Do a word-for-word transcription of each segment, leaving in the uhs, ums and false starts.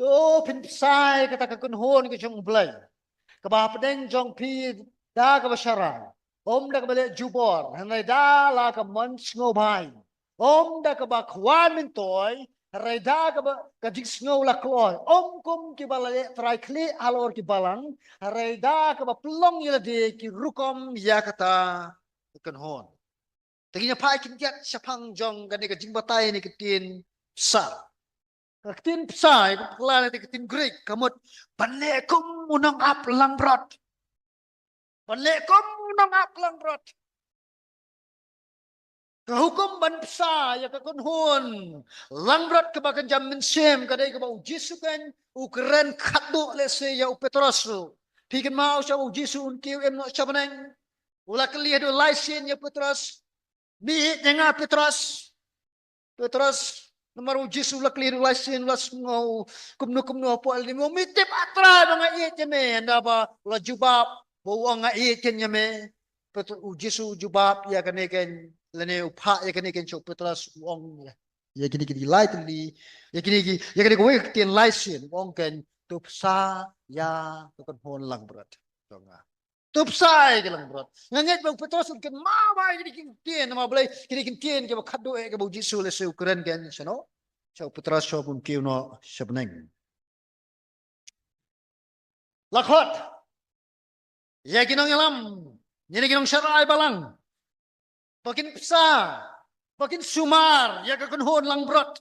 To phin bsa ïa kata ka kynhun ka jong U Blei, kaba hapdeng jong phi da kaba sharai, ym da kaba leh jubor, hynrei da la ka mon sngewbha, ym da kaba khwan myntoi, hynrei da kaba ka jingsngew la kloi, ym kum kiba la leh trai khlieh halor ki balang, hynrei da kaba pynlong ïa lade ki rukom ïa kata ka kynhun. Te ngin ïa phai khyndiat shaphang jong kane ka jingbatai ne ka ktien bsa. Ka ktien bsa ïa ka kylla na ka ktien Greek ka mut ban leh kum u nongap langbrot. Ban leh kum u nongap langbrot. Ka hukum ban bsa ïa ka kynhun langbrot kaba kynja mynsiem ka dei kaba U Jisu kan u kren khatduh lehse ïa u Petros ruh. Phi kynmaw sha U Jisu un kiew em noh sha bneng. U la kylli haduh lai sien ïa Petros. Me ïeit ïa nga Petros? Petros, namar U Jisu u la kylli haduh lai sien, u la sngew kumno kumno hapoh lynti. Me tip ah Trai ba nga ïeit ïa me, ynda ba u la jubab ba u ong nga ïeit ken ïa me. Petros, U Jisu u jubab ïa kane ken, lane u phah ïa kane ken sha u Petros, u ong ïa, ïa kine ki lai tylli, ïa kine ki, ïa kane kawei ka ktien lai sien, u ong ken, to bsa ïa ka kynhun langbrot jong nga. To bsa ïa ki langbrot. Nga ngeit ba u Petros un kynmaw ba ïa kine ki ktien namar balei kine ki ktien kiba khatduh eh kiba U Jisu lehse u kren ken shano, sha u Petros sha u, un kiew noh sha bneng. La khot ïa ki nongïalam, ïa ki nongsharai balang, ba kin bsa, ba kin sumar ïa ka kynhun langbrot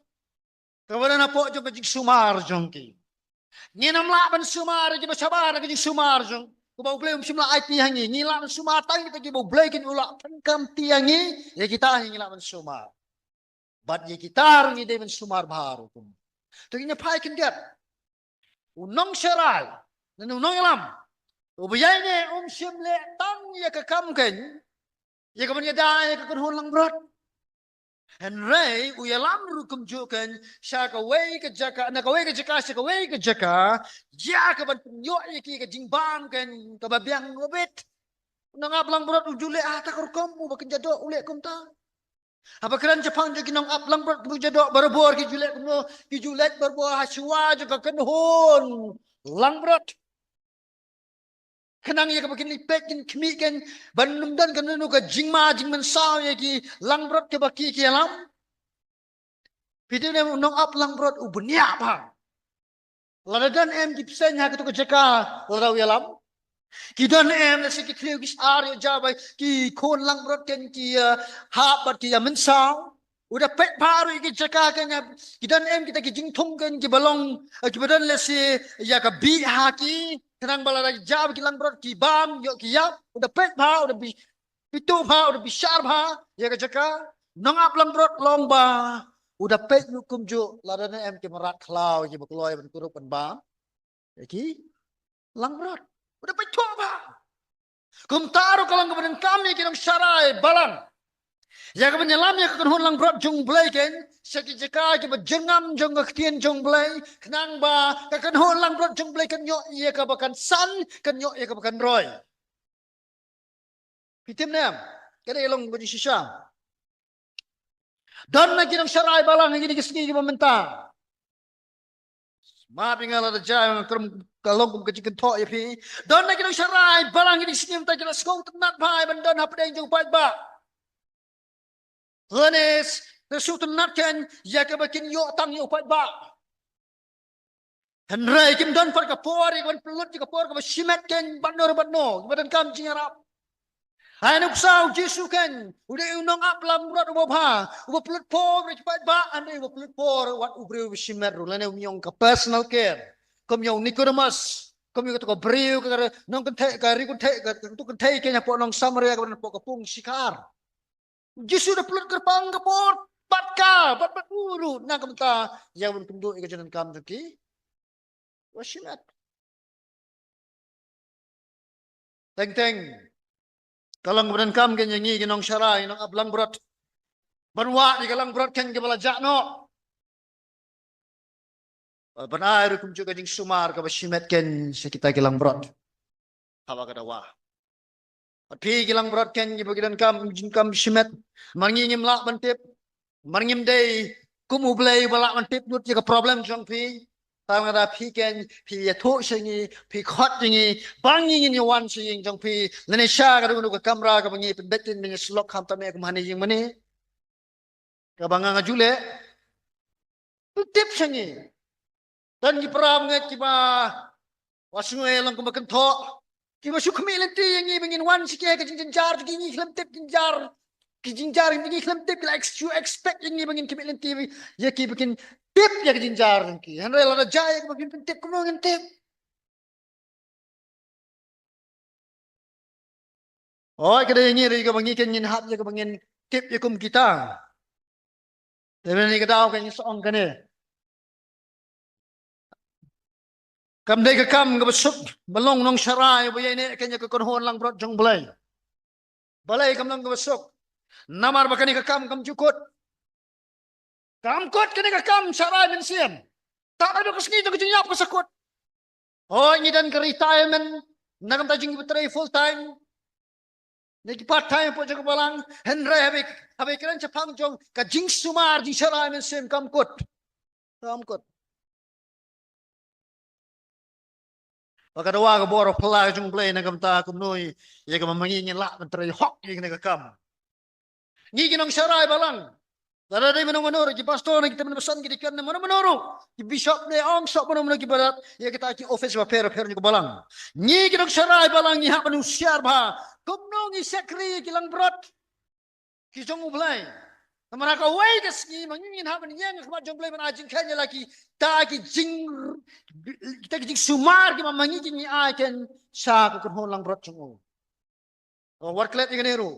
kaba don hapoh jong ka jingsumar jong ki. Ngin ym lah ban sumar ïa kiba shabar ïa ka jingsumar jong, kumba U Blei um shym la aiti ha ngi. Ngi lah ban sumar tang kita kiba U Blei kin u la pyndonkam ti ha ngi, ïa kita hi ngi lah ban sumar. Bad ïa kita ruh ngi dei ban sumar bha ruh kum. To ngin ïa phai khyndiat. U nongsharai, lane u nongïalam, uba ïaineh um shym leh tang ïa ka kam ken, ïa ka ban ïada ïa ka kynhun langbrot. Hynrei u ïalam ruh kumjuh ken sha kawei ka jaka, na kawei ka jaka sha kawei ka jaka, ïa ka ban pynïoh ïa ki ka jingbam ken kaba biang lubit. U nongap langbrot u ju leh ha kata ka rukom, uba kynja doh u leh kumta. Haba kren shaphang jong ki nongap langbrot ki ju doh barabor, ki ju leh kumno, ki ju leh barabor ha shuwa jong ka kynhun langbrot. Khnang ïa kaba kin ïa peit, kin khmih ken ban ym don kano kano ka jingma jingmynsaw ïa ki langbrot kiba ki ki ïalam. Phi tip ne em, u nongap langbrot u bniah bha. Lada don em ki bseiñ ha kato ka jaka lada u ïalam. Ki don em lehse ki khliew ki shyiar ïoh jia ba ki khun langbrot ken ki, eh, hap bad ki ïa mynsaw. U da peit bha ruh ïa ki jaka ken, ki don em kita ki jingthung ken kiba long, eh, kiba don lehse ïa ka bih ha ki, khnang ba lada ki jia ba ki langbrot ki bam ïoh ki ïap. U da peit bha, u da bi, pito bha, u da bishar bha ïa ka jaka. Nongap langbrot long ba u da peit ruh kumjuh lada ne em ki mrad khlaw kiba kloi ban kurup ban bam ïa ki langbrot. U da peit thuh bha. Kumta ruh ka long kaba donkam ïa ki nongsharai balang, ïa ka ban ïalam ïa ka kynhun langbrot jong U Blei ken sha ki jaka kiba jyrngam jong ka ktien jong U Blei, khnang ba ka kynhun langbrot jong U Blei kan ïoh ïa kaba kan san, kan ïoh ïa kaba kan roi. Phi tip ne em? Ka dei long ka jingshisha. Don na ki nongsharai balang ha kine ki sngi kiba mynta. Map ïa nga lada jia nga kren ka long kum ka jingkynthoh ïa phi. Don na ki nongsharai balang ha kine ki sngi mynta ki la sngewtynnat bha ban don hapdeng jong u paidbah. Lane ki la sngewtynnat ken ïa kaba kin ïoh tang ïa u paidbah. Hynrei kim don pat ka por ïa ka ban pynlut ïa ka por kaba shimet ken bad no bad no, kaba donkam jingïarap. Ai nuksa U Jisu ken u dei u nongap langbrot uba bha, uba pynlut por ïa ki paidbah, hynrei uba pynlut por wat u briew uba shimet ruh, lane um ïong ka personal care. Kum ïa u Nicodemus, kum ïa kato ka briew ka nongkynthei, ka ri kynthei, ka, kato kynthei ken hapoh nong Samaria kaba don hapoh ka pung Sikhar. U Jisu da pynlut kyrpang ka por bad ka, bad bad u ruh na ka bynta ïa ban kynduh ïa ka jingdonkam jong ki ba shimet. Teng teng ka long kaba donkam ken ïa ngi ki nongsharai, nongap langbrot, ban wad ïa ka langbrot ken kaba la jah noh. Ban ai ruh kumjuh ka jingsumar kaba shimet ken sha kita ki langbrot haba ka dawa. Bad phi ki langbrot ken kiba ki donkam jingkam shimet, namar ngi ngim lah ban tip, namar ngim dei kum U Blei uba lah ban tip lut ïa ka problem jong phi. Tang lada phi ken, phi ïathuh sha ngi, phi khot ïa ngi, ba ngi ngin ïa wan sha ïing jong phi, lane sha kano kano ka kamra kaba ngi pynbeit ïa ngi, ban ïasyllok khamtam eh kum hangne ïing mane. Kaba nga nga ju leh, phi tip sha ngi. Don ki para bangeit kiba, wat sngew long kumba kynthoh, kiba shu khmih lynti ïa ngi ba ngin wan sha ki ha ka jingjynjar, ki ngi khlem tip jynjar, ki jynjar ngi khlem tip, ki la ex-, shu expect ïa ngi ba ngin khmih lynti ïa ki ba kin tip ïa ka jynjar jong ki. Hynrei lada jia ïa kaba phin pyntip, kumno ngin tip? Oi, ka dei ngi ruh kaba ngi ken ngin hap ïa kaba ngin tip ïa kum kita. Te mynne ka daw ka ngi sa ong kane. Kam dei ka kam kaba suk ba long nongsharai ba ïaineh ken ïa ka kynhun langbrot jong U Blei. Balei kam long kaba suk? Namar ba kane ka kam kam ju kut. Kam kut kane ka kam sharai mynsiem. Ta haduh ka sngi jong ka jingïap ka sa kut. Hooid, ngi don ka retirement, na ka bynta jong kiba trei full time, ne ki part time hapoh jong ka balang. Hynrei haba, haba kren shaphang jong ka jingsumar jingsharai mynsiem kam kut. Kam kut. Ba ka dawa ka bor phylla ka jong U Blei na ka bynta kumno ïa kaba ma ngi ngin lah ban trei hok ïa kane ka kam. Ngi ki nongsharai balang. Lada dei mano mano ruh, ki pastor ne ki tymmen basan, ki deacon ne mano mano ruh, ki bishop ne ong soh mano mano ki barat ïa kita ki office bapher bapher jong ka balang. Ngi ki nongsharai balang ngi hap ban husiar bha kumno ngi shakri ïa ki langbrot ki jong U Blei. Namar ha kawei ka sngi ma ngi ngin hap ban ïeng ha khmat jong U Blei ban ai jingkheiñ ïa la kita ki jing, kita ki jingsumar kiba ma ngi ki ngi ai ken sha ka kynhun langbrot jong U. Wat klet ïa kane ruh.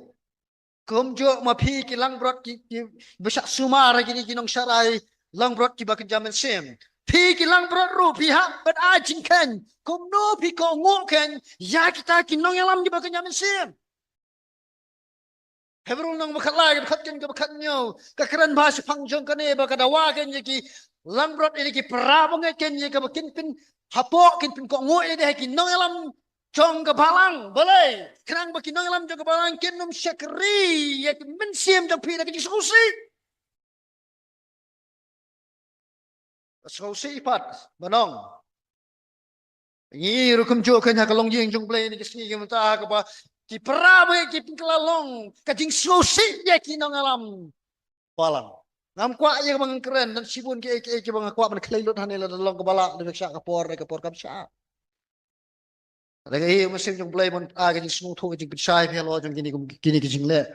Kumjuh ma phi ki langbrot ki, kiba shah sumar ha kine ki nongsharai langbrot kiba kynja mynsiem. Phi ki langbrot ruh phi hap ban ai jingkheiñ kumno phi kohnguh kheiñ ïa kita ki nongïalam kiba kynja mynsiem. Hebru lynnong ba khatlai, ka dkhot keiñ kaba khathynñiew ka kren bha shaphang jong kane ba ka dawa keiñ ïa ki langbrot, ïa ki para bangeit keiñ ïa kaba kin pyn, hapoh kin pynkohnguh ïa ki nongïalam jong ka balang. Balei? Khnang ba ki nongïalam jong ka balang kin ym shakri ïa ki mynsiem jong phi da ka jingsngewsih. Sngewsih pat ban ong. Ngi ruh kumjuh keiñ ha ka longïing jong U Blei ne ki sngi ki mynta kaba ki para ba ki pynkylla long ka jingsngewsih ïa ki nongïalam balang. Ngam kwah ïa kaba ngan kren, don shibun kiei kiei kiba nga kwah ban khlei lut hangne, lada long kaba lah, lada shah ka por, lada ka por kam shah. Lada ka ïa u Mynsiem jong U Blei ban ai ka jingsngewthuh, ka jingpynshai phi halor jong kine, kine ki jingleh.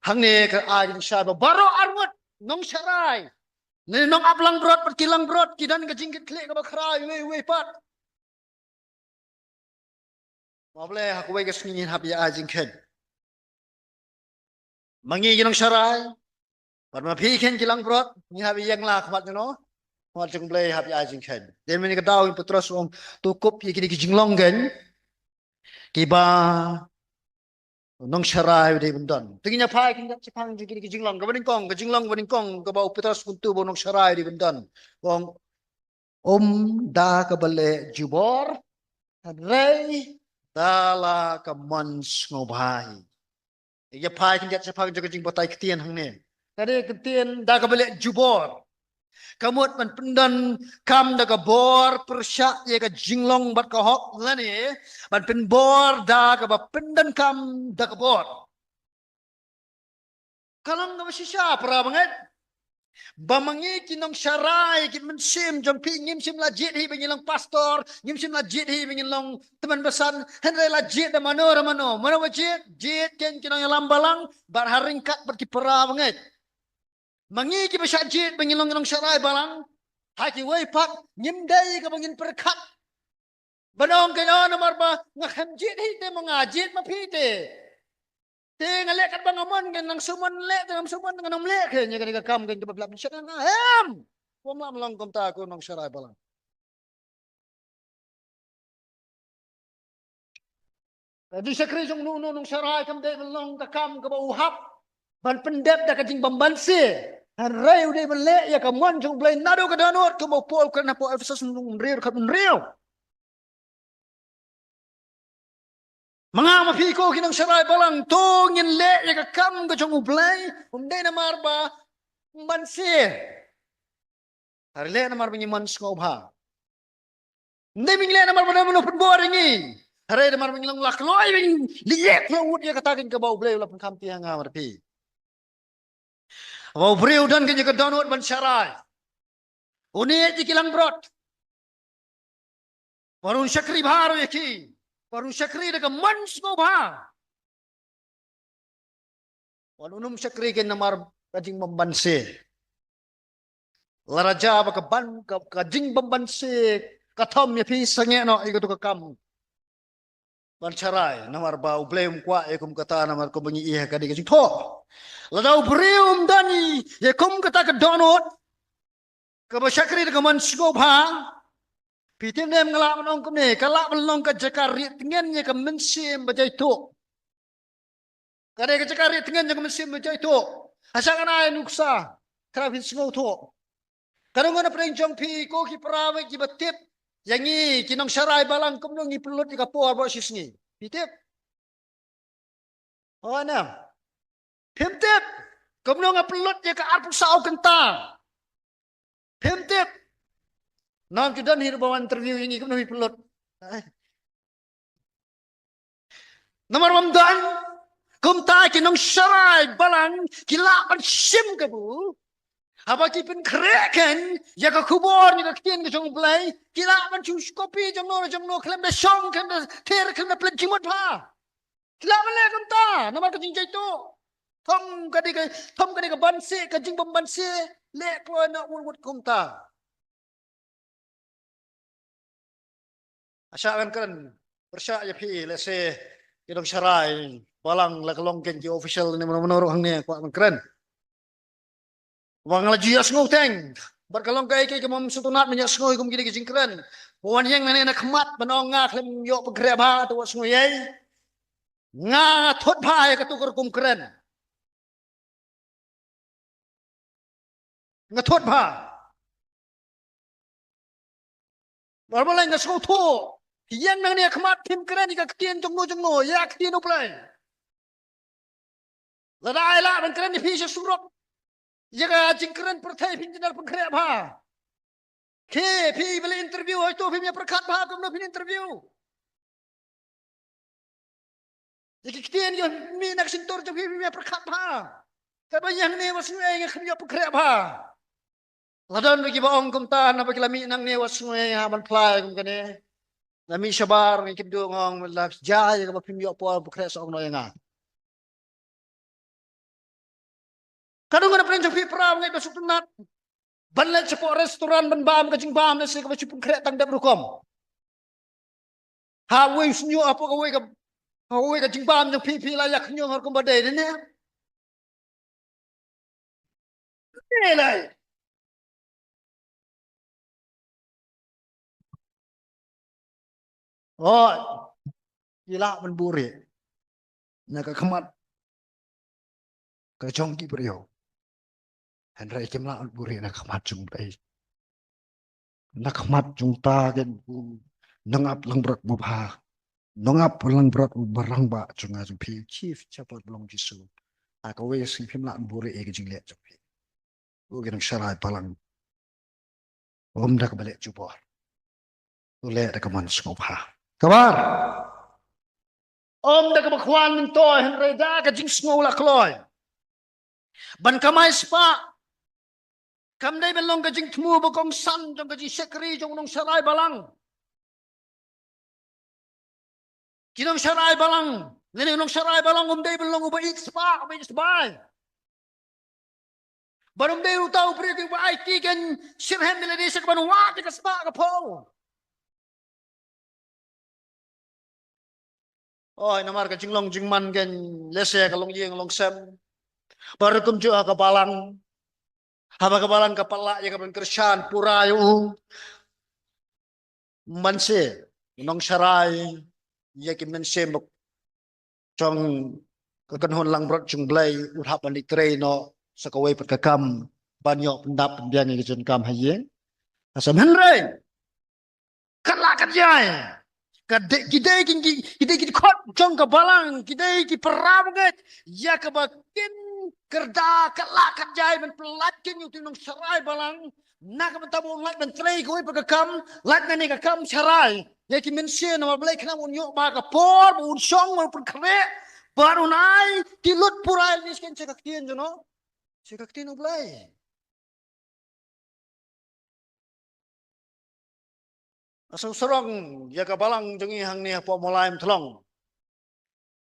Hangne ka ai ka jingshai ba baroh arngut nongsharai ne nongap langbrot bad ki langbrot ki don ka jingkitkhlieh kaba khraw iwei iwei pat. Ma U Blei ha kawei ka sngi ngin hap ïa ai jingkheiñ. Ma ngi ki nongsharai bad ma phi keiñ ki langbrot ngin hap ïeng la khmat jong no, khmat jong U Blei hap ïa ai jingkheiñ. Dei mynne ka daw u Petros u ong, to kup ïa kine ki jinglong keiñ kiba u nongsharai u dei ban don. Te ngin ïa phai khyndiat shaphang jong kine ki jinglong. Kaba nyngkong, ka jinglong ba nyngkong kaba u Petros u kyntu ba u nongsharai u dei ban don. U ong, um da kaba leh jubor, hynrei da la ka mon sngewbha hi. Ïa phai khyndiat shaphang jong ka jingbatai ktien hangne. Ka dei ka ktien da kaba leh jubor. Ka mut ban pyndonkam da ka bor pyrshah ïa ka jinglong bad ka hok, lane ban pynbor da kaba pyndonkam da ka bor. Ka long kaba shisha para bangeit. Ba ma ngi ki nongsharai, ki mynsiem jong phi, ngim shym la jied hi ba ngin long pastor, ngim shym la jied hi ba ngin long tymmen basan, hynrei la jied da mano re mano. Mano ba jied? Jied keiñ ki nongïalam balang bad ha ryngkat bad ki para bangeit. Ma ngi kiba shah jied ba ngin long nongsharai balang, ha kiwei pat ngim dei kaba ngin pyrkhat ban ong keiñ, oh, namar ba nga khlem jied hi te ma nga jied ma phi te. Te nga leh katba nga mon, nga nang sumon leh, te ngam sumon, nga nang leh keiñ ïa kane ka kam keiñ kaba blah blah, nga hem. Ym lah ban long kumta ko nongsharai balang. Ka jingshakri jong uno uno nongsharai kam dei ban long ka kam kaba u hap ban pyndep da ka jingbymbanse. Hynrei u dei ban leh ïa ka mon jong U Blei naduh ka dohnud, kumba u Paul u kren hapoh Ephesus lynnong hynriew, dkhot hynriew. Ma nga ma phi ko ki nongsharai balang, to ngin leh ïa ka kam ka jong U Blei, ym dei namar ba ym banse. Hynrei leh namar ba ngi mon sngewbha. Ym dei ba ngi leh namar ba don mano pynbor ïa ngi. Hynrei namar ba ngi long la kloi ba ngi leh kloi wut ïa kata kaba U Blei u la pynkham ïa nga bad phi. Ba u briew u don ka jingkyrdan wut ban sharai. Une ïa ki langbrot. Ba un shakri bha ruh ïa ki. Ba un shakri da ka mon sngewbha. Wat un ym shakri kein namar ka jingbymbanse. Lada jia ba ka ban ka, ka jingbymbanse ka thom ïa phi, sangeh noh ïa katu ka kam ban sharai namar ba U Blei um kwah ïa kum kata, namar kumba ngi ïa ka dei ka jingthoh. Lada u briew um don ïa kum kata ka dohnud kaba shakri da ka mon sngewbha, phi tip ne em nga lah ban ong kumne, ka lah ban long ka jaka rieh tngen ïa ka mynsiem ba jaituh. Ka dei ka jaka rieh tngen ïa ka mynsiem ba jaituh. Hasha kane nuksa, khnang phin sngewthuh. Ka dang ngan pyrshang jong phi ko ki para bangeit kiba tip ïa ngi ki nongsharai balang kumno ngi pynlut ïa ka por baroh shi sngi. Phi tip? Hooid ne em? Phim tip kumno nga pynlut ïa ka arphew saw kynta? Phim tip? Nang ju don hi ruh ba wan interview ïa ngi kumno phi pynlut. Ai. Namar bym don, kumta ki nongsharai balang ki lah ban shim kabu. Haba ki pynkhreh kein ïa ka khubor ne ka ktien ka jong U Blei, ki lah ban shu copy jongno jongno, khlem da shong, khlem da ther, khlem da pynjot bha. Ki lah ban leh kumta namar ka jingjaituh. Thom ka dei ka, thom ka dei ka banse, ka jingbymbanse, leh kloi noh wut wut kumta. Hasha ngan kren pyrshah ïa phi, lehse ki nongsharai balang la ka long kein ki official ne mano mano ruh hangne, kwah ngan kren. Ba nga la ju ïohsngew teng bad ka long kaei kaei kaba ym sngewtynnat ban ïohsngew kum kine ki jingkren. Ba wan ïeng nangne na khmat ban ong nga khlem ïoh pynkhreh bha, to wat sngew ei. Nga thut bha ïa katu ka rukom kren. Nga thut bha. Bad balei nga sngewthuh? Ïeng nangne ha khmat phim kren ïa ka ktien jongno jongno, ïa ka ktien U Blei. Lada ai lah ban kren ïa phi sha surok, ïa ka jingkren pyrthei phin jynjar pynkhreh bha. Ki, phi ba leh interview, hooid to phim ïa pyrkhat bha kumno phin interview. Ïa ki ktien ïa mih na ka shyntur jong phi, phim ïa pyrkhat bha. Katba ïa hangne wat sngew ei, nga khlem ïoh pynkhreh bha. La don ruh kiba ong kumta, naba ki la mih nangne wat sngew ei ha ban phla ïa kum kane. La mih shabar, ngi kynduh nga ong la jia ïa kaba phim ïoh por pynkhreh, sa ong noh ïa nga. Ka dang ngan pyrshang jong phi para bangeit ba sngewtynnat ban leit shapoh restaurant ban bam ka jingbam, lehse kaba shu pynkhreh tang dep rukom. Ha uwei u shñiuh hapoh kawei ka, ha uwei ka jingbam jong phi, phi la ïa khñium ha rukom ba dei, dei ne? Dei lai. Hooid, ki lah ban buhrieh na ka khmat ka jong ki briew. Hynrei kim lah ban buhrieh na ka khmat jong U Blei. Na ka khmat jong uta u nongap langbrot uba bha, nongap langbrot uba rangbah jong nga jong phi, Chief Shepherd ba long Jisu. Ha kawei ka sngi phim lah ban buhrieh ïa ka jingleh jong phi. Ko ki nongsharai balang, ym da kaba leh jubor. To leh da ka mon sngewbha. Kaba ar, ym da kaba khwan myntoi, hynrei da ka jingsngew la kloi. Ban kamai spah kam dei ban long ka jingthmu ba kongsan jong ka jingshakri jong u nongsharai balang. Ki nongsharai balang, lane u nongsharai balang um dei ban long uba ïeit spah, uba ïeit sbai. Bad um dei uta u briew uba aiti kein shitrhem ne lade sha kaban wad ïa ka spah ka phew. Oi, namar ka jinglong jingman kein lehse ka long ïing long sem. Bad ruh kumjuh ha ka balang, haba ka balang ka pat lah ïa ka ban kyrshan pura ïa u, man se u nongsharai ïa ki mynsiem jong ka kynhun langbrot jong U Blei, u hap ban leit trei noh sa kawei pat ka kam ban ïoh pyndap pynbiang ïa ka jingkam ha ïing ha sem. Hynrei kat lah kat jai, ka dei, ki dei ki, ki, ki dei ki dkhot jong ka balang, ki dei ki para bangeit ïa kaba kin kyrda kat lah kat jai ban pyllait kein ïa utu u nongsharai balang Na ka bynta ba un lait ban trei kawei pat ka kam, lait na kane ka kam sharai ïa ki mynsiem, namar balei? Khnang ba un ïoh ba ka por ba un shong, ba un pynkhreh, ba un ai ki lut pura ïa lade sha ka ktien jong no, sha ka ktien U Blei. Nga sngewsarong ïa ka balang jong ngi hangne hapoh Mawlai Mynthlong.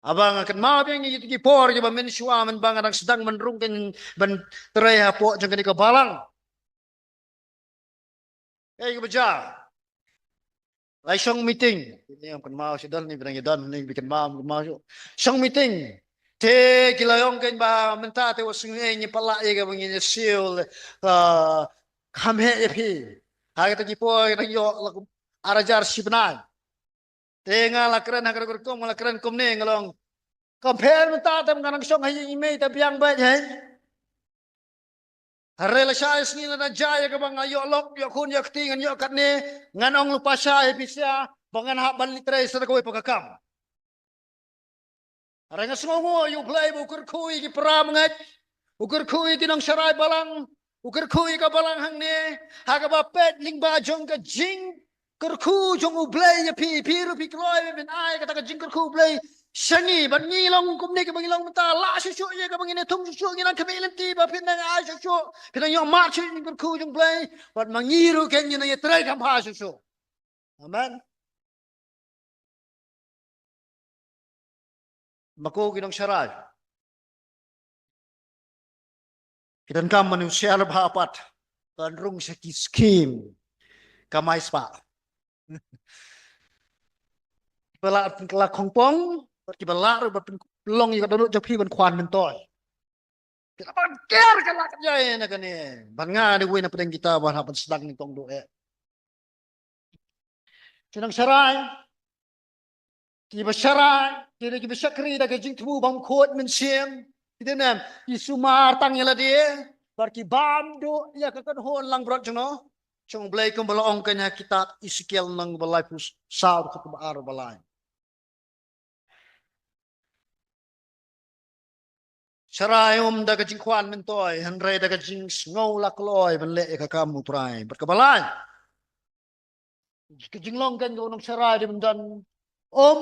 Haba nga kynmaw biang ïa kito ki por kiba mynshuwa mynba nga dang sdang ban rung, kan ban trei hapoh jong kane ka balang. Ei, kaba jia, la shong meeting. Ïa, kynmaw shu don ne, ba dang ïa don ne, ba kynmaw, kynmaw shu. Shong meeting. Te ki la ong kein ba mynta te wat sngew ei, ngi pat lah ïa kaba ngin ïa siew, ah, kham heh ïa phi. Ha kata ki por ki dang ïoh la kum ar hajar shi bnai. Te nga la kren ha ka rukom, nga la kren kumne, nga la ong, compare mynta te nga nang shong ha ïing i mei te biang beit hei. Hynrei lashai sngi lada jia ïa kaba nga ïoh lok, ïoh khun, ïoh kti, ngan ïoh katne, ngan ong lypa sha ïa phi sha ba ngan hap ban leit trei sa da kawei pat ka kam. Hynrei nga sngewnguh ïa U Blei ba u kyrkhu ïa ki para bangeit, u kyrkhu ïa ki nongsharai balang, u kyrkhu ïa ka balang hangne ha kaba peit lyngba jong ka jing kyrkhu jong U Blei ïa phi. Phi ruh phi kloi ba phin ai kata ka jingkyrkhu U Blei sha ngi, bad ngi long kumne kaba ngi long mynta, lah shuh shuh ïa kaba ngin ïa thung shuh shuh, ngi nang khmih lynti ba phin nang ai shuh shuh, phin nang ïoh mad shuh ïa ka jingkyrkhu jong U Blei, bad ma ngi ruh kein ngin nang ïa trei kham bha shuh shuh. Amen. Ma ko ki nongsharai, ki donkam ban husiar bha pat ban rung sha ki skim kamai spah. Kiba lah pynkylla khongpong bad kiba lah ruh ban pynlong ïa ka dohnud jong phi ban khwan myntoi. Ki la ban ker ka la ka jai na kane. Ban nga dei uwei na pdeng kita ban hap ban sdang nyngkong duh eh. Ki nongsharai, kiba sharai, ki dei kiba shakri da ka jingthmu bymkhuid mynsiem. Ki dei nem, ki sumar tang ïa lade bad ki bam duh ïa ka kynhun langbrot jong no, jong U Blei, kumba la ong kein ha kitab Esekiel lynnong ba laiphew saw, dkhot kaba ar bad ba lai. Sharai ym da ka jingkhwan myntoi, hynrei da ka jingsngew la kloi ban leh ïa ka kam U Trai. Bad kaba lai, ka jinglong kein ka u nongsharai dei ban don, ym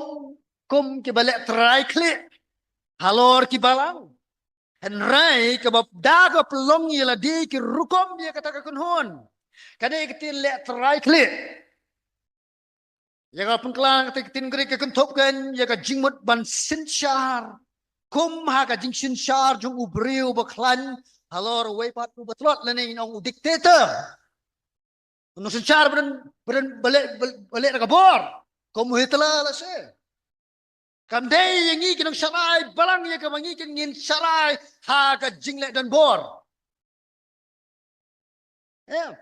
kum kiba leh trai khlieh halor ki balang, hynrei kaba da ka pynlong ïa lade ki rukom ïa kata ka kynhun. Ka dei ka ktien leh trai khlieh. Ïa ka pynkylla ka ktien Grik ka kynthup kein ïa ka jingmut ban synshar, kum ha ka jingsynshar jong u briew ba khlaiñ halor uwei pat uba tlot, lane ngin ong u dictator. U nongsynshar ba don, ba don, ba leh, ba leh da ka bor, kum u Hitler lehse. Kam dei ïa ngi ki nongsharai balang ïa kaba ngi kin ngin sharai ha ka jingleh donbor. Em.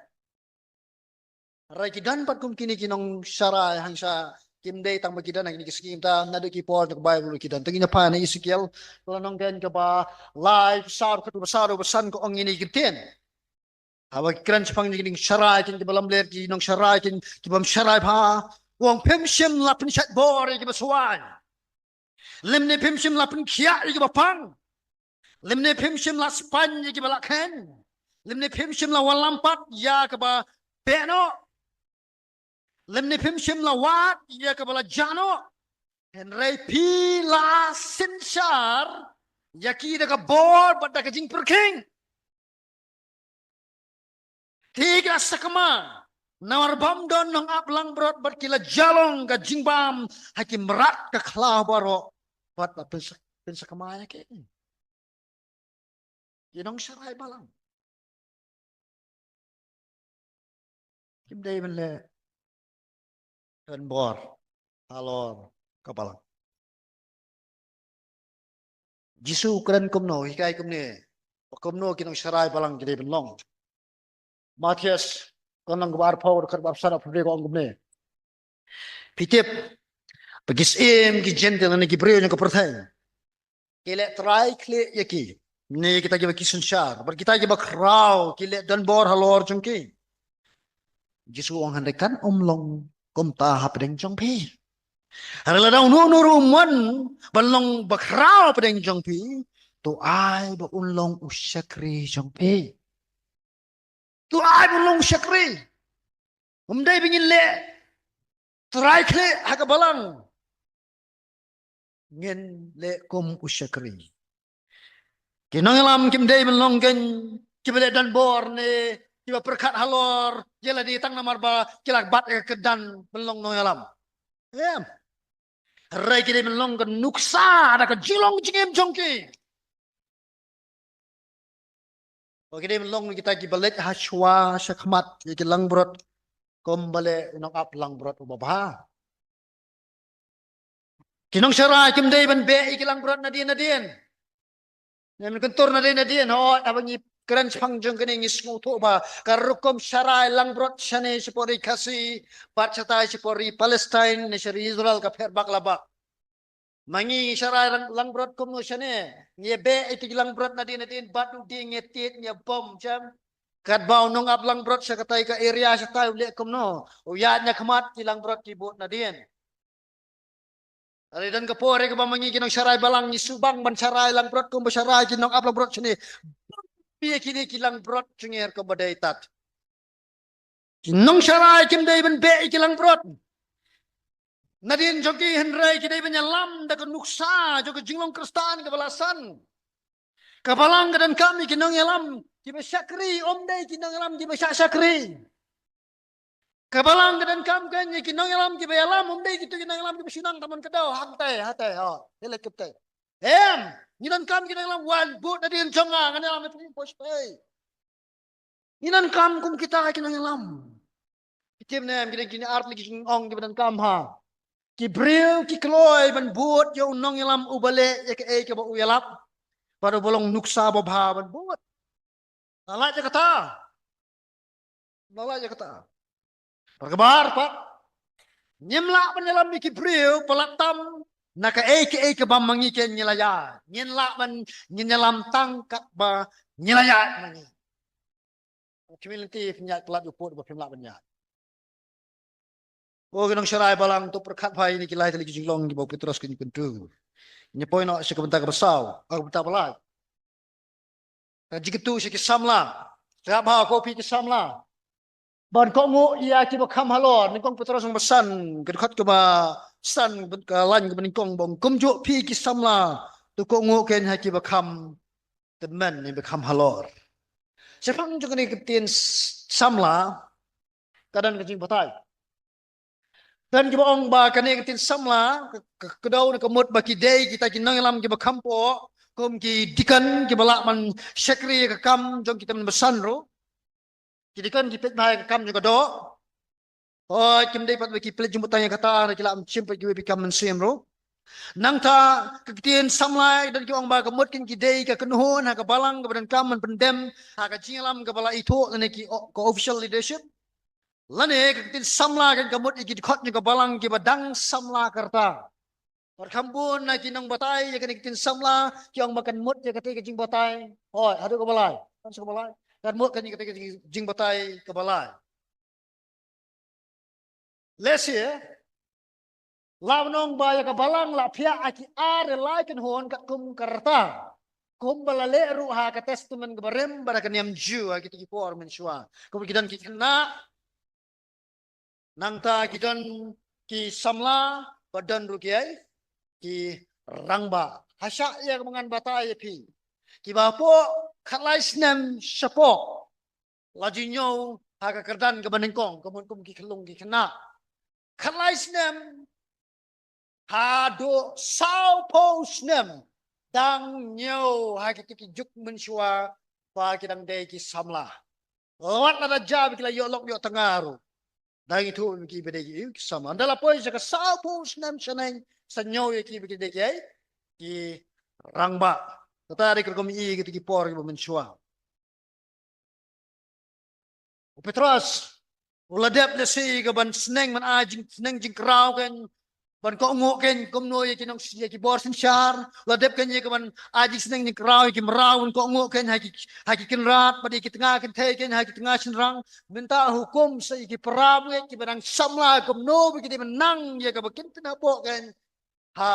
Hynrei ki don pat kum kine ki nongsharai hangta, kim dei tang ba ki don ha kine ki sngi, mynta naduh ki por jong ka Baibl ki don. Te ngin ïa pule na Esekiel, la nongkren kaba lai, saw, katu ba saw, ba san, ka ong ïa kine ki ktien. Haba ki kren shaphang ki nongsharai, kin kiba lamler, ki nongsharai, kin ki bym sharai bha. U ong phim shym la pynshait bor ïa kiba swaiñ. Lymne phim shym la pynkhiah ïa kiba pang. Lymne phim shym la spaiñ ïa kiba la kheiñ. Lymne phim shym la wallam pat ïa kaba beh noh. Lymne phim shym la wad ïa kaba la jah noh. Hynrei phi la synshar ïa ki da ka bor bad da ka jingpyrkhing. Te ki la sakma namar bym don nongap langbrot bad ki la jah long ka jingbam ha ki mrad ka khlaw baroh bad la pynsak-, pynsakma ïa ki. Ki nongsharai balang kim dei ban leh donbor halor ka balang. Jisu u kren kumno, u hikai kumne, ba kumno ki nongsharai balang ki dei ban long. Mathaios, ka lynnong kaba arphew, dkhot ba arphew san, arphew hynriew, ka ong kumne: Phi tip ba ki syiem ki Jentil, lane ki briew jong ka pyrthei, ki leh trai khlieh ïa ki, ne kita kiba ki synshar, bad kita kiba khraw ki leh donbor halor jong ki. Jisu u ong: Hynrei kan ym long kumta hapdeng jong phi. Hynrei lada uno uno ruh u mon ban long bakhraw hapdeng jong phi, to ai ba un long u shakri jong phi. To ai ban long shakri. Ym dei ba ngin leh trai khleh ha ka balang. Ngin leh kum u shakri. Ki nongïalam kim dei ban long kein kiba leh donbor ne kiba pyrkhat halor ïa lade tang namar ba ki la bat ïa ka kyrdan ban long nongïalam. Em. Hynrei ki dei ban long ka nuksa da ka jinglong jingim jong ki. Ba ki dei ban long kita kiba leit ha shuwa sha khmat ïa ki langbrot kumba leh u nongap langbrot uba bha. Ki nongsharai kim dei ban beh ïa ki langbrot nadien nadien. Ngim kyntur nadien nadien, hooid, haba ngi kren shaphang jong kane ngi sngewthuh ba ka rukom sharai langbrot shane shapoh ri Khasi bad shatai shapoh ri Palestine ne sha ri Israel ka pher bak la bak. Ma ngi ngi sharai lang, langbrot kumno shane, ngi beh ïa ki langbrot nadien nadien bad u dieng ngi tied ngi bom jam. Katba u nongap langbrot sha katai ka area shatai u leh kumno, u ïaid na khmat ki langbrot ki bud nadien. Hynrei don ka por ïa kaba ma ngi ki nongsharai balang ngi shu bang ban sharai langbrot kumba sharai ki nongap langbrot shane. Bang ïa kine ki langbrot jong ngi kumba dei tat. Ki nongsharai kim dei ban beh ïa ki langbrot nadien jong ki, hynrei ki dei ban ïalam da ka nuksa jong ka jinglong Khristan kaba la san. Ka balang ka donkam ïa ki nongïalam kiba shakri, ym dei ki nongïalam kiba shah shakri. Ka balang ka donkam kein ïa ki nongïalam kiba ïalam, ym dei kito ki nongïalam kiba shu nang tang ban kdew hangtai hatai, ha, ïa leit kumtai. Em, ngi donkam ki nongïalam wan bud nadien jong nga, ngan ïalam ïa phi, push pay. Ngi donkam kum kita ki nongïalam. Phi tip ne em, ki dei kine ar tylli ki jingong kiba donkam, ha. Ki briew ki kloi ban bud ïa u nongïalam uba leh ïa kaei kaba u ïalap bad uba long nuksa babha ban bud. Nga lait ïa kata. Nga lait ïa kata. Bad kaba ar pat, ngim lah ban ïalam ïa ki briew palat tam na kaei kaei kaba ma ngi kein ngi la ïaid. Ngin lah ban, ngin ïalam tang katba ngi la ïaid ma ngi. Community phin ïaid palat ïa u pud ba phim lah ban ïaid. Ko ki nongsharai balang, to pyrkhat bha ïa kine ki lai tylli ki jinglong kiba u Petros u kyntu. Ngin ïa poi noh sha ka bynta kaba saw, ka bynta ba lai. Ka jingkyntu sha ki samla. Sngap bha ko phi ki samla ban kohnguh ïa kiba kham halor. Nyngkong Petros lynnong ba san, ka dkhot kaba san, ka lain kaba nyngkong, ba ong, kumjuh phi ki samla, to kohnguh kein ha kiba kham tymmen ne ba kham halor. Shaphang jong kane ka ktien s-, samla, ka don ka jingbatai. Don kiba ong ba kane ka ktien samla ka, ka, ka kdew na ka mut ba ki dei kita ki nongïalam kiba kham poh, kum ki deacon kiba lah ban shakri ïa ka kam jong ki tymmen basan ruh. Ki deacon ki peit bha ïa ka kam jong ka doh. Hooid, kim dei pat ba ki peit jingmut tang ïa kata, ki lah ban shim pat kiwei pat ki kam mynsiem ruh. Nangta ka ktien samla, don kiba ong ba ka mut kein ki dei ka kynhun ha ka balang kaba donkam ban pyndem ha ka jingïalam kaba la ithuh lane ki o-, ka official leadership. Lane ka ktien samla kein ka mut ïa ki dkhot jong ka balang kiba dang samla ka rta. Bad kham bun na ki nongbatai ïa kane ka ktien samla ki ong ba kan mut ïa katei ka jingbatai. Hooid, haduh kaba lai, kan shu kaba lai, kan mut kein ïa katei ka jing-, jingbatai kaba lai. Lehse lah ban ong ba ïa ka balang la phiah ha ki ar ïa lai kynhun katkum ka rta, kumba la leh ruh ha ka Testament kaba rim bad ha ka Niam Jiw ha kito ki por mynshuwa. Kumba ki don ki khynnah, nangta ki don ki samla, bad don ruh kiei, ki rangbah. Ha shah ïa kaba ngan batai ïa phi, kiba hapoh khatlai snem shapoh la ju ñiew ha ka kyrdan kaba nyngkong, ka mut kum ki khyllung ki khynnah. Khatlai snem haduh sawphew snem dang ñiew ha kito ki juk mynshuwa ba ki dang dei ki samla. Wat lada jia ba ki la ïoh lok ïoh tnga ruh, dang ithuh ba ki ba dei ki, ki samla. Ynda la poi sha ka sawphew snem shaneng sa ñiew ïa ki ba ki dei kiei, ki rangbah. Kata dei ka rukom ïa kito ki por kiba mynshuwa. U Petros u la dep lehse ïa ka ban sneng ban ai jing, sneng jingkraw kein, ban kohnguh kein kumno ïa ki nong, ïa ki bor synshar. U la dep kein ïa ka ban ai jingsneng jingkraw ïa ki mraw ban kohnguh kein ha ki, ha ki kynrad bad ïa ki tnga kynthei kein ha ki tnga shynrang. Mynta hukum sa ïa ki para bangeit kiba dang samla kumno ba ki dei ban nang ïa kaba kin pynhapoh kein ha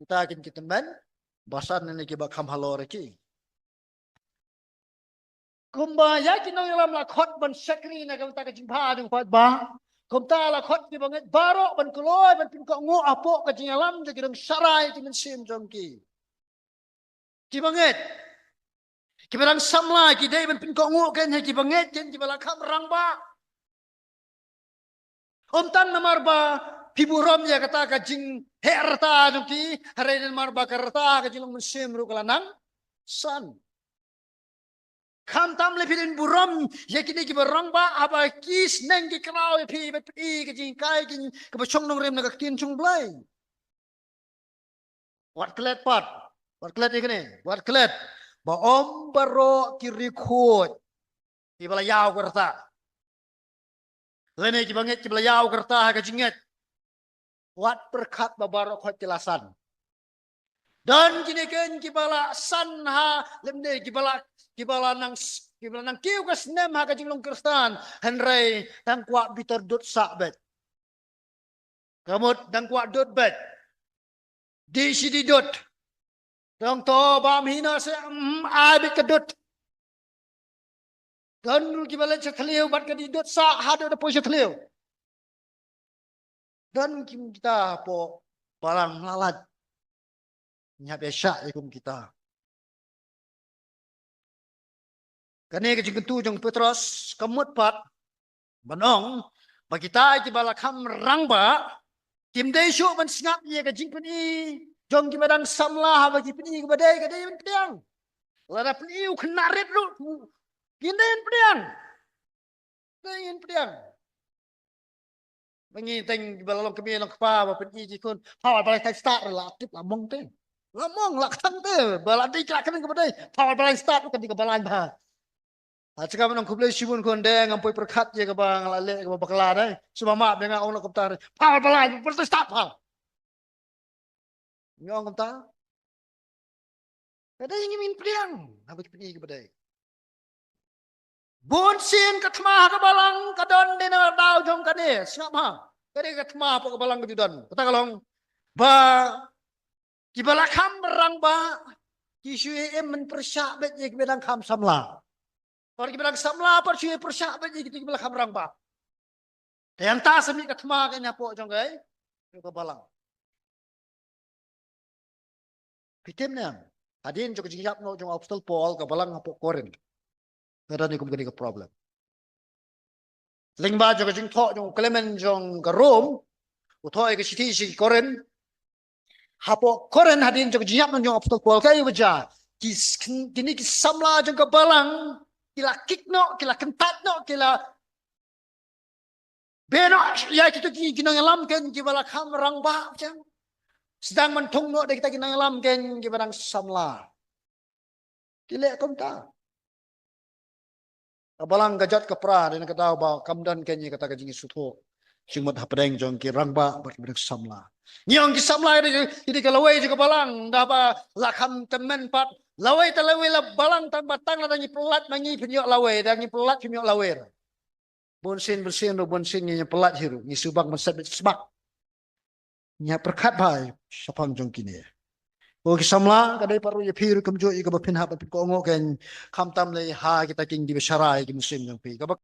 kita kein ki tymmen basan ne kiba kham halor ïa ki. Kumba ïa ki nongïalam la khot ban shakri na ka bynta ka jingbha jong u paidbah, kumta la khot ki bangeit baroh ban kloi ban pynkohnguh hapoh ka jingïalam jong ki nongsharai ki mynsiem jong ki. Ki bangeit, kiba dang samla ki dei ban pynkohnguh kein ha ki bangeit kein kiba la kham rangbah. Ym tang namar ba phi burom ïa kata ka jingheh rta jong ki, hynrei namar ba ka rta ka jinglong mynsiem ruh ka la nang san. Khamtam lei phi dang burom ïa kine kiba rangbah, haba ki sneng ki kraw ïa phi bad phi ka jinghikai kaba shong nongrim na ka ktien jong U Blei. Wat klet pat. Wat klet ïa kane. Wat klet ba ym baroh ki riewkhuid kiba la ïaw ka rta, lane kiba ngeit kiba la ïaw ka rta ha ka jingngeit. Wat pyrkhat ba baroh khoit ki la san. Don kine kein kiba la san ha lymne kiba la, kiba la nang s-, kiba la nang kiew ka snem ha ka jinglong Khristan, hynrei dang kwah bitar dud sah beit. Ka mut dang kwah dud beit. Dih shi dih dud. Dang to bam hina se, mm, ai beit ka dud. Don ruh kiba leit sha thliew bad ka dih dud sah haduh da poi sha thliew. Don ruh kum kita hapoh balang, la lait. Ngi hap ïa shah ïa kum kita. Kane ka jingkyntu jong u Petros ka mut pat ban ong ba kita kiba la kham rangbah kim dei shuh ban sngap ïa ka jingpyni jong kiba dang samla, haba ki pyni kaba dei ka dei ban pdiang. Lada pyni u khynnah rit ruh kin dei ban pdiang. Dei ban pdiang. Ba ngi teng ba la long kmie long kpa ba pyni ki khun, pha wal balai tai stad, la tip la mong te. La mong la kthang te, ba la dei la kynning kaba dei, pha wal balai stad kan dei kaba lain bha. Ha, jaka ba nang khublei shibun khun, dei ngam poi pyrkhat ïa kaba nga la leh kaba bakla dei. Shu ba ma ba nga ong la kumta dei, pha wal balai, pyrkhat stad pha. Ngi ong kumta. Ka dei ngim pdiang haba ki pyni kaba dei. Bun sien ka thma ha ka balang ka don dei na daw jong kane, sngap ha. Ka dei ka thma hapoh ka balang ka ju don. Kata ka long ba kiba la kham rangbah ki shu ïa im ban pyrshah beit ïa kiba dang kham samla. Bad kiba dang samla pat shu ïa pyrshah beit ïa kito kiba la kham rangbah. Te hangta sa mih ka thma kane hapoh jong ka, jong ka balang. Phi tip ne em, hadien jong ka jingïap noh jong u Apostol Paul ka balang hapoh Korinth, ka don kum kane ka problem. Lyngba jong ka jingthoh jong u Clement jong ka Rom, u thoh ïa ka shithi sha ki Korinth. Hapoh Korinth hadien jong ka jingïap noh jong u Apostol Paul, kaei ba jia? Ki s-, kine ki samla jong ka balang ki la kik noh, ki la kyntait noh, ki la beh noh ïa kito ki, ki nongïalam kein kiba la kham rangbah, jang. Sdang ban thung noh da kita ki nongïalam kein kiba dang samla. Ki leh kumta. Ka balang ka jot ka pra, dei na ka daw ba kam don kein ïa kata ka jingïasngewthuh jingmut hapdeng jong ki rangbah bad kiba dang samla. Ngi ong ki samla ki dei, ki dei ka lawei jong ka balang, da ba la kham tymmen pat. Lawei te lawei la balang, tang ba tang lada ngi pyllait ma ngi pynïoh lawei, da ngi pyllait pynïoh lawei. Bun sien, bun sien ruh, bun sien ngi pyllait hi ruh, ngi shu bang ban set beit sbak. Ngi hap pyrkhat bha shaphang jong kine. Ko ki samla, ka dei pat ruh ïa phi ruh kumjuh ïa kaba phin hap ban pynkohnguh kein, khamtam lei ha kita ki ngi ba sharai ki mynsiem jong phi. Kaba